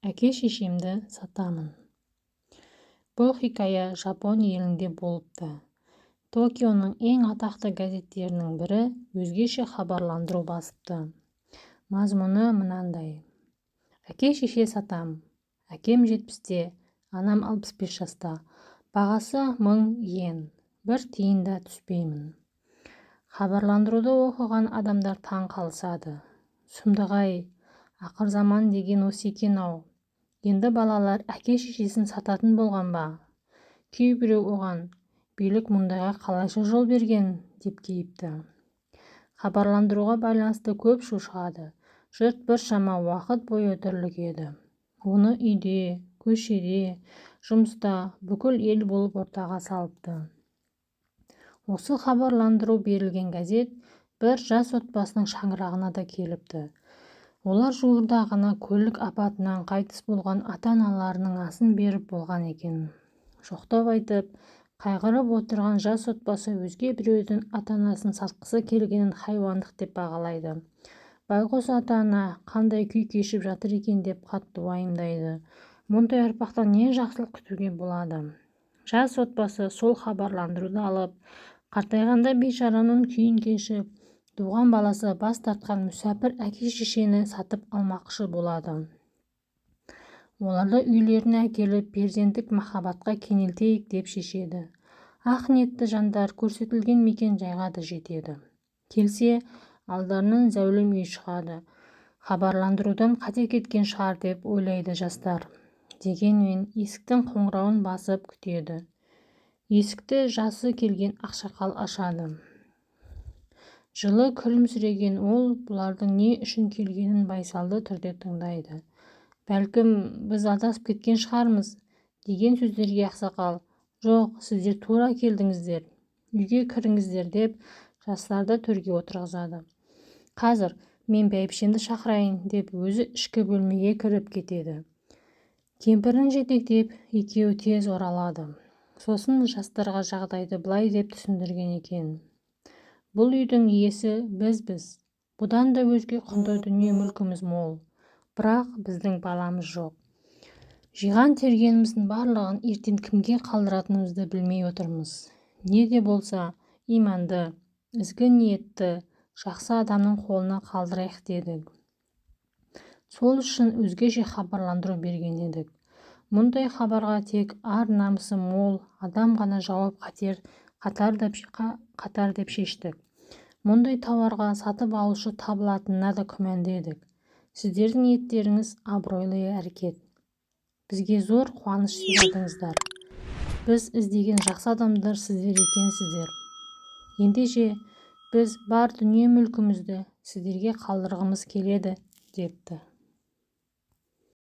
Әке-шешемді сатамын. Бұл хикая Жапон елінде болыпты. Токионың ең атақты газеттерінің бірі өзгеше хабарландыру басыпты. Мазмұны мынандай: «Әке-шеше сатам. Әкем 70-те, анам 65 жаста. Бағасы 1000 иен. Бір тиын да түспеймін». Хабарландыруды оқыған адамдар таң қалысады. Сұмдық-ай, ақырзаман деген осы екен-ау! Енді балалар әке-шешесін сататын болған ба? Кейбіреу оған: «Билік мұндайға қалайша жол берген?» – деп кейіпті. Хабарландыруға байланысты көп шу шығады. Жұрт біршама уақыт бойы дүрлігеді. Оны үйде, көшеде, жұмыста бүкіл ел болып ортаға салыпты. Осы хабарландыру берілген газет бір жас отбасының шаңырағына да келіпті. Олар жуырда ғана көлік апатынан қайтыс болған ата-аналарының асын беріп болған екен. Жоқтау айтып, қайғырып отырған жас отбасы өзге біреудің ата-анасын сатқысы келгенін хайуандық деп бағалайды. Байғұс ата-ана қандай күй кешіп жатыр екен деп қатты уайымдайды. Мұндай ұрпақтан не жақсылық күтуге болады? Жас отбасы сол хабарландыруды алып, қартайғанда бейшараның күйін кешіп, туған баласы бас тартқан мүсәпір әке-шешені сатып алмақшы болады. Оларды үйлеріне әкеліп, перзенттік махаббатқа кенелтейік деп шешеді. Ақ ниетті жандар көрсетілген мекен-жайға да жетеді. Келсе, алдарынан зәулім үй шығады. Хабарландырудан қате кеткен шығар деп ойлайды жастар. Дегенмен есіктің қоңырауын басып күтеді. Есікті жасы келген ақсақал ашады. Жылы күлімсіреген ол бұлардың не үшін келгенін байсалды түрде тыңдайды. «Бәлкім, біз адасып кеткен шығармыз», – деген сөздерге ақсақал: «Жоқ, сіздер тура келдіңіздер, үйге кіріңіздер», – деп жастарды төрге отырғызады. «Қазір мен бәйбішемді шақырайын», – деп өзі ішкі бөлмеге кіріп кетеді. Кемпірін жетектеп, екеуі тез оралады. Сосын жастарға жағдайды былай деп түсіндірген екен: «Бұл үйдің иесі бізбіз. Бұдан да өзге құнды дүние-мүлкіміз мол. Бірақ біздің баламыз жоқ. Жиған-тергеніміздің барлығын ертең кімге қалдыратынымызды білмей отырмыз. Не де болса, иманды, ізгі ниетті, жақсы адамның қолына қалдырайық дедік. Сол үшін өзгеше хабарландыру берген едік. Мұндай хабарға тек ар-намысы мол адам ғана жауап қатар деп шештік. Мұндай тауарға сатып алушы табылатынына да күмәнді едік. Сіздердің ниеттеріңіз абыройлы әрекет. Бізге зор қуаныш сыйладыңыздар. Біз іздеген жақсы адамдар сіздер екенсіздер. Ендеше, біз бар дүние-мүлкімізді сіздерге қалдырғымыз келеді», – депті.